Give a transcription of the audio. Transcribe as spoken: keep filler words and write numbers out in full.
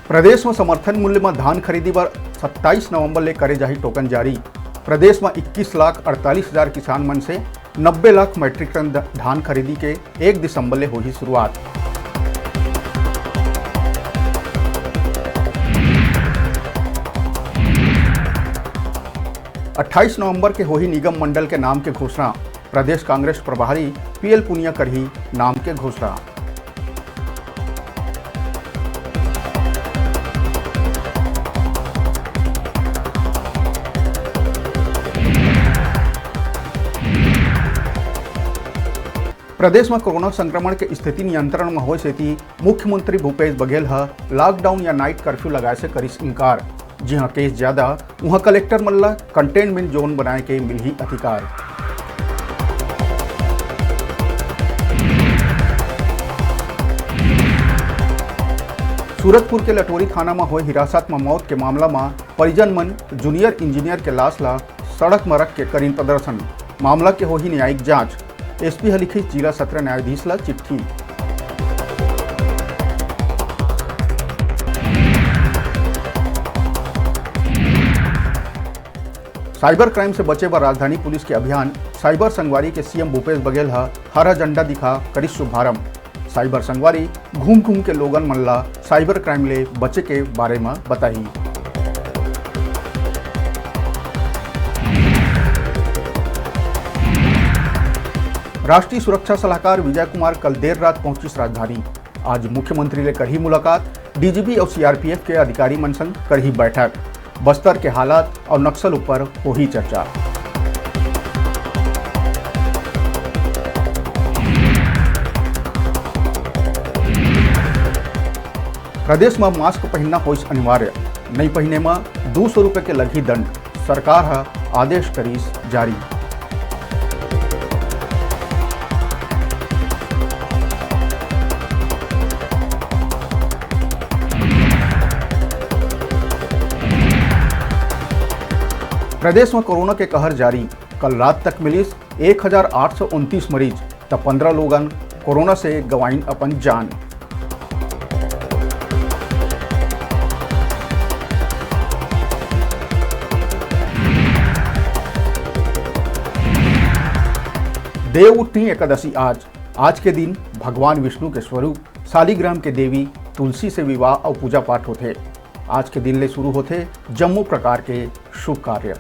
प्रदेश म समर्थन मूल्य म धान खरीदी बर सत्ताईस नवंबर ले करे जाही टोकन जारी। प्रदेश म इक्कीस लाख अड़तालीस हजार किसान मन से नब्बे लाख मीट्रिक टन ध-, धान खरीदी के एक दिसंबर ले होही शुरुआत। अट्ठाईस नवंबर के होही निगम मंडल के नाम के घोषणा। प्रदेश कांग्रेस प्रभारी पीएल पुनिया करही नाम के घोषणा। प्रदेश म कोरोना संक्रमण के स्थिति नियंत्रण म होए सेती मुख्यमंत्री भूपेश बघेल ह लॉकडाउन या नाइट कर्फ्यू लगाए से करिस इनकार। जिहां केस ज्यादा, उहां कलेक्टर मन ल कंटेनमेंट जोन बनाए के मिलही अधिकार। सूरजपुर के लटोरी थाना म होए हिरासत म मौत के मामला म परिजन मन जूनियर इंजीनियर के लाश ल सड़क म रख के करिन प्रदर्शन। मामला के होही न्यायिक जांच। एसपी ह लिखिस जिला सत्र न्यायाधीश ल चिट्ठी। साइबर क्राइम से बचे बर राजधानी पुलिस के अभियान, साइबर संगवारी के सीएम भूपेश बघेल ह हरा झंडा दिखा करिस शुभारंभ। साइबर संगवारी घूम घूम के लोगन मन ला साइबर क्राइम ले बचे के बारे म बताही। राष्ट्रीय सुरक्षा सलाहकार विजय कुमार कल देर रात पहुंचिस राजधानी। आज मुख्यमंत्री ले करही मुलाकात, डीजीपी अउ सीआरपीएफ के अधिकारी मन संग करही बैठक। बस्तर के हालात अउ नक्सल ऊपर होही चर्चा। प्रदेश म मास्क पहिनना होइस अनिवार्य, नइ पहिने म दू सौ रुपये के लगही दंड, सरकार ह आदेश करिस जारी। प्रदेश म कोरोना के कहर जारी, कल रात तक मिलिस एक हजार आठ सौ उनतीस मरीज, त पंद्रह लोगन कोरोना से गंवाइन अपन जान। देवउठनी एकादशी आज। आज के दिन भगवान विष्णु के स्वरूप शालिग्राम के देवी तुलसी से विवाह अउ पूजा पाठ होथे। आज के दिन ले शुरू होथे जम्मो प्रकार के शुभ कार्य।